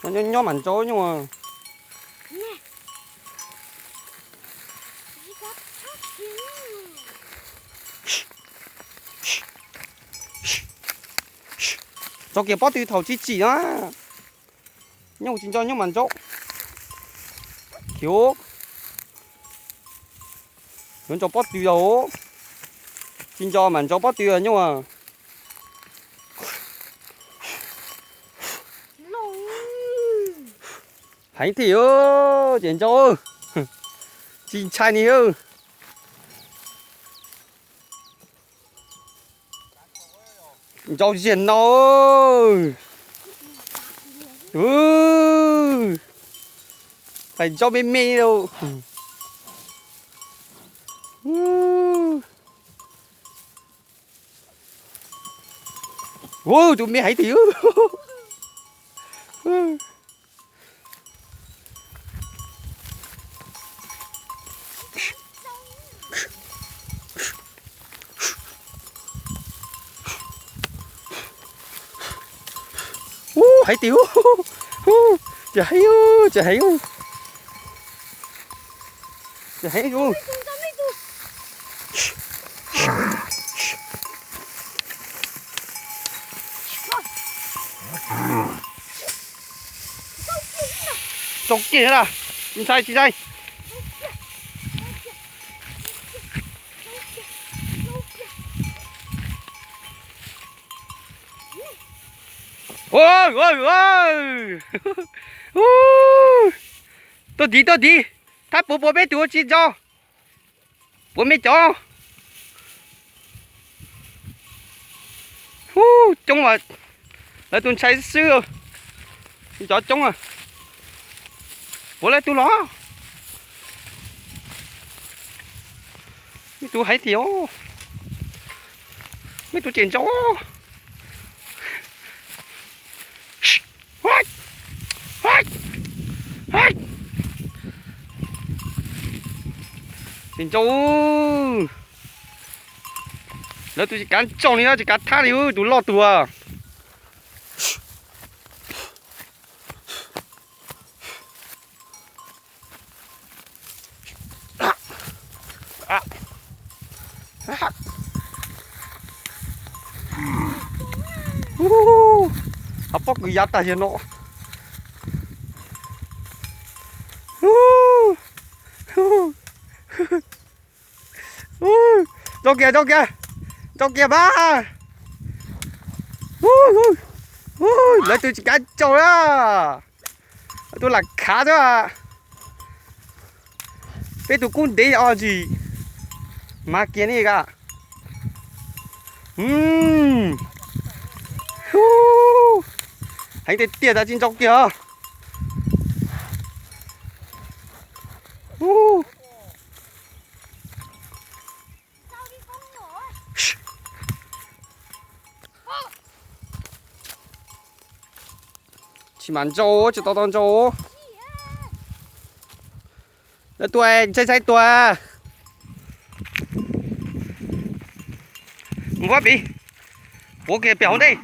Nyob nyob mas ntsaub nyuj. Tso kiag pob tw thaum tsis tsim na. Nyuj tsis ntso nyuj mas ntsaub. Khiv, yuav ntso pob tw yog, tsis ntso mas ntso pob tw nyuj. Heev tiag ces ntso, tsis ntshai ni. Ntso ziag no. Tais ntso me me lauj. Tus me heev tiag. Ub, heev tiag. Ub, tsis heev, tsis heev. Tsis heev. Tso kiag na, tsis ntshai tsis ntshai. Tuaj tiv tuaj tiv, thab puav puav peb tus ua tsis tso. Puav me cov. Ub, coob as, lawv tus ntshai xwb. Cov coob, puav lawv tus los. Ib tug heev tiag, ib tug tseem ntsaub. Tseem ntsaub. Lawv tus tsis kav ntsaub li, tsis kav thab li, tus loj tus. Hab pob kws yav tag yog no. Ntsaub kiag, ntsaub kiag, ntsaub kiag mas. Lawv tus tsis kav ntsaub na. Tus lam khav xwb. Peb tus kub ntev os ntsis. Mas kiag ne ka. Heev tiag tiag, tab tsis ntsaub kiag. Tsis mam ntsaub, tsis tau tau ntsaub. Lawv tua, ntshai ntshai tua. Mus pab piv, puav kiag pem hauv ntej.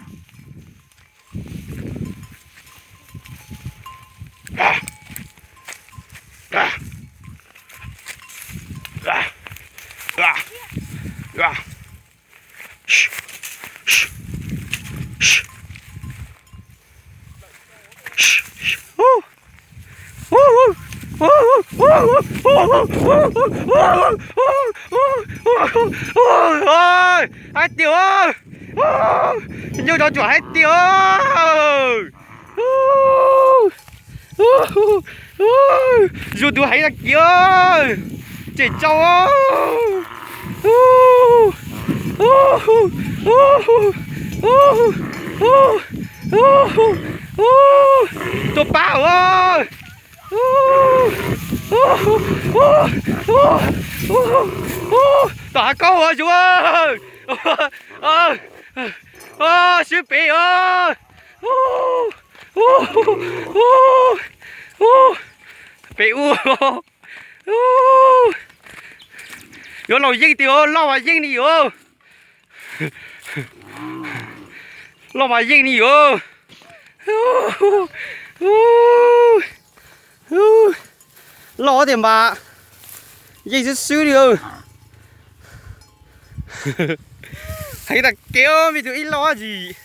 Heev tiag, nyuj cov tsuam heev tiag. Zuag tus heev tag kiag, tseem tsau. Tuaj pab os. Tom hav kaub os Zuag. Swb pem os. Pem ub. Yuav laus yeej tiag, loj mas yeej li yuav. Loj mas yeej li os. Loj tiag mas yeej xwb xwb li. Heev tag kev, me tug ib loj tsis.